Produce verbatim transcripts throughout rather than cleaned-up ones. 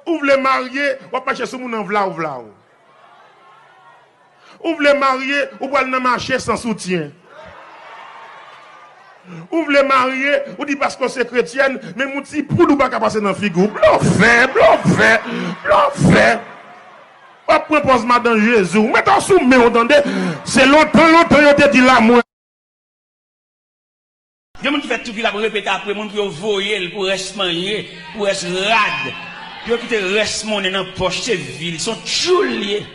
Ou vle marye, w ap mache sou moun nan vlaw vlaw. Ou vle marye, ou pral nan mache san soutyen. Ou vle marye, ou di paske w se kretyèn, menm yon ti poud ou pa ka pase nan figi w. Blofè, blofè, blofè. W ap pran pòz madan Jezi. Ou mete w sou men w, tande. Se lontan, lontan yo te di lanmou. Gen moun ki fè tout vi l ap repete apre moun pou yo voye l, pou rès manye, pou rès rad. Pou yo kite rès monnen nan pòch, se vi l, se yon tchoul li ye.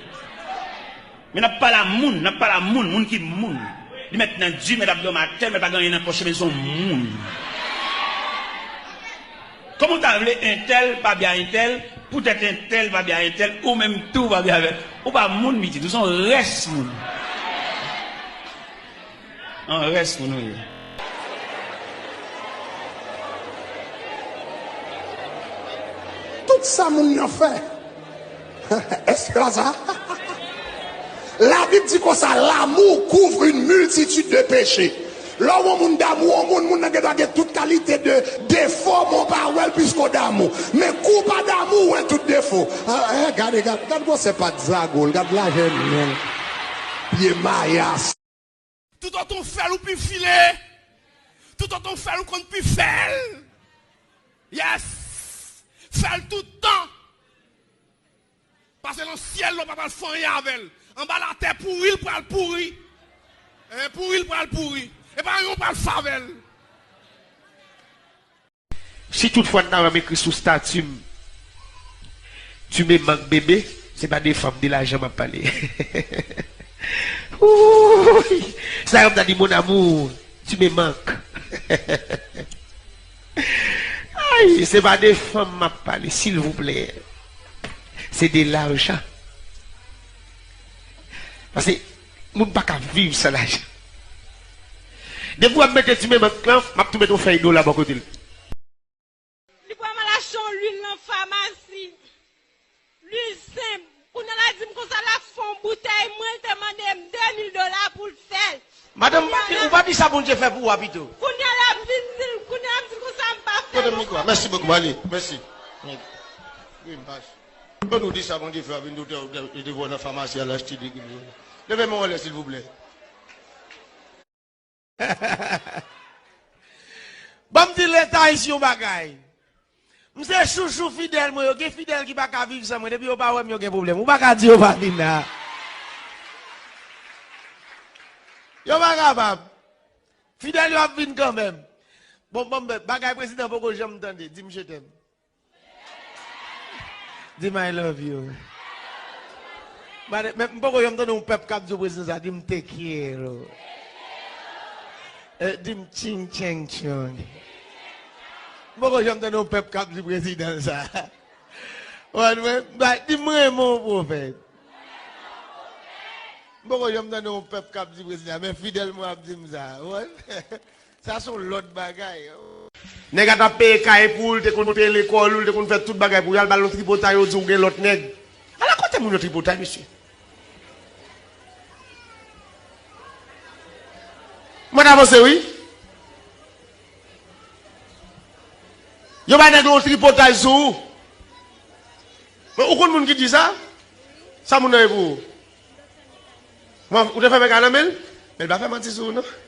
Men n ap pale a moun, n ap pale a moun, moun ki moun. Li mèt nan di, mèt ap dòmi atè, mèt pa gen anyen nan pòch, men se yon moun. Kòman w ta vle entèl pa byen a entèl, poutèt entèl pa byen a entèl, ou menm tou w pa byen avè l? Ou pa moun, pitit, ou se yon rès moun. Yon rès moun ou ye. Tout sa moun nan fè. Èske la sa? Labib di konsa, l'amour couvre une multitude de péchés. Lè w wè yon moun damou yon moun, moun nan gendwa gen tout kalite de defo, men w pa wè l piske w damou. Men kou w pa damou, w wè tout defo. Ah, eh, gade, gade, gade gwosè pat Zagol, gade lajè men l. Pye mayas. Toutotan w fè l, ou pi file. Toutotan w fè l, ou konn pi fè l. Yes! Fè l tout tan. Pase nan syèl la, w pa pral fè anyen avè l. Anba latè, pouri l pral pouri. Eh, pouri l pral pouri. E pa anyen w pral fè avè l. Si toutfwa n ta wè m ekri sou stati m, "Tu me manques, bébé", se pa de fanm, de lajan m ap pale. Wouy! Sa yo m ta di, "Mon amour, tu me manques." Ay, se pa de fanm m ap pale, silvouplè. Se de lajan. Paske moun pa ka viv san lajan. Depi w ap mete ti menm an klan, m ap tou mete yon fèy dola bò kote l. Li pral al achte yon lwil nan famasi. Lwil senp. Kounye a l a di m konsa l ap fè yon boutèy mwen, l te mande m de mil dola pou l fè l. Madanm, ou pa di sa Bondye fè pou ou a pito. Kounye a l ap vin di l, kounye a l ap di l konsa m pa fè l ankò. Kote m mikwo a? Mèsi bokou, ale, mèsi. Wi, m pa. Mwen nou di sa Bondye fè, vin doutè, li te voye nan famasi al achte de grenn. Leve men w anlè, silvouplè. Ban m di Leta Ayisyen yon bagay. M se chouchou fidèl mwen yo. Gen fidèl ki pa ka viv san mwen. Depi yo pa wè m, yo gen pwoblèm. Ou pa ka di yo pa vin la. Yo pa kapab. Fidèl yo ap vin kanmenm. Bon, bon, bagay prezidan poko janm tande. Di m je t'aime. Di m I love you. Mane, men m poko janm tande yon pèp k ap di w prezidan sa, di m te quiero. Eh, di m ching cheng chong. M poko janm tande yon pèp k ap di prezidan sa. Wè, wè, ba, di m renmen w pwofèt. M poko janm tande yon pèp k ap di prezidan, men fidèl mwen ap di m sa. Wè. Sa se yon lòt bagay. Nèg la t ap peye kay pou ou, li te konn peye lekòl ou, li te konn fè tout bagay pou ou, y al ba l yon tripotay, yo di w gen lòt nèg. Ala kote moun yo tripotay, mesye. Mwen avanse, wi. Yo bay nèg la yon tripotay sou ou. Men ou konn moun ki di sa? Sa moun nan ye pou ou? Mwen, ou te fè bagay nan men l? Men l pa fè manti sou ou, non.